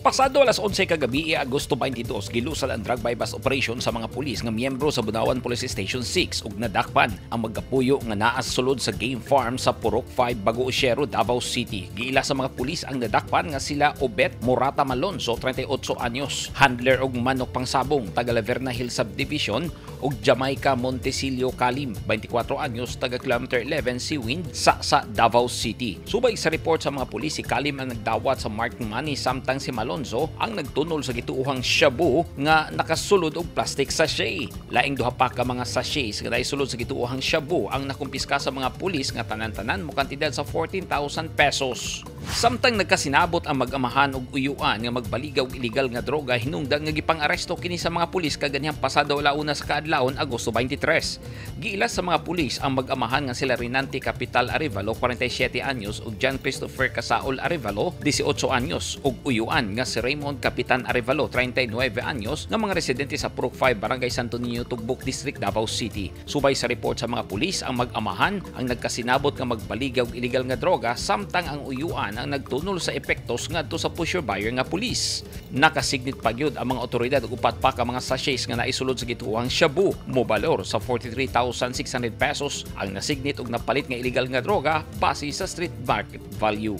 Pasado alas 11 kagabi, Agosto 22, gilusal ang drug buy-bust operation sa mga pulis nga miyembro sa Bunawan Police Station 6 ug nadakpan ang magkapuyo nga naa sa sulod sa game farm sa Purok 5, Bago Ushero, Davao City. Giila sa mga pulis ang nadakpan nga sila Obet Morata Malonzo, 38 anyos, handler og manok pangsabong, taga Laverna Hill Subdivision, ug Jamaica Montecillo Kalim, 24 anyos, taga Kilometer 11, Seawind, sa Davao City. Subay sa report sa mga pulis, si Kalim ang nagdawat sa marked money samtang si Malonzo ang nagtunol sa gituohang shabu nga nakasulod og plastic sachet. Laing duha pa ka mga sachets nga naisulod sa gituohang shabu ang nakumpiska sa mga pulis nga tanan-tanan mo kantidad sa 14,000 pesos. Samtang nagkasinabot ang mag-amahan og uyuan nga magbaliga og illegal nga droga, hinungdan nga gipang-aresto kini sa mga pulis kaganihang pasado alauna sa kaadlawon, Agosto 23. Giilas sa mga pulis ang mag-amahan nga sila Rinante Capital Arevalo, 47 anyos, ug John Christopher Casaol Arevalo, 18 anyos, ug uyuan nga si Raymond Capitan Arevalo, 39 anyos, nga mga residente sa Purok 5, Barangay Santo Niño, Tugbok District, Davao City. Subay sa report sa mga pulis, ang mag-amahan ang nagkasinabot nga magbaliga og illegal nga droga samtang ang uyuan ang nagtunol sa epektos ngadto sa pusher buyer nga pulis. Nakasignit pa gyud ang mga otoridad og upat pa ka mga sachets nga naisulod sa gituohang shabu, mobalor sa 43,600 pesos ang nasignit og napalit nga illegal nga droga base sa street market value.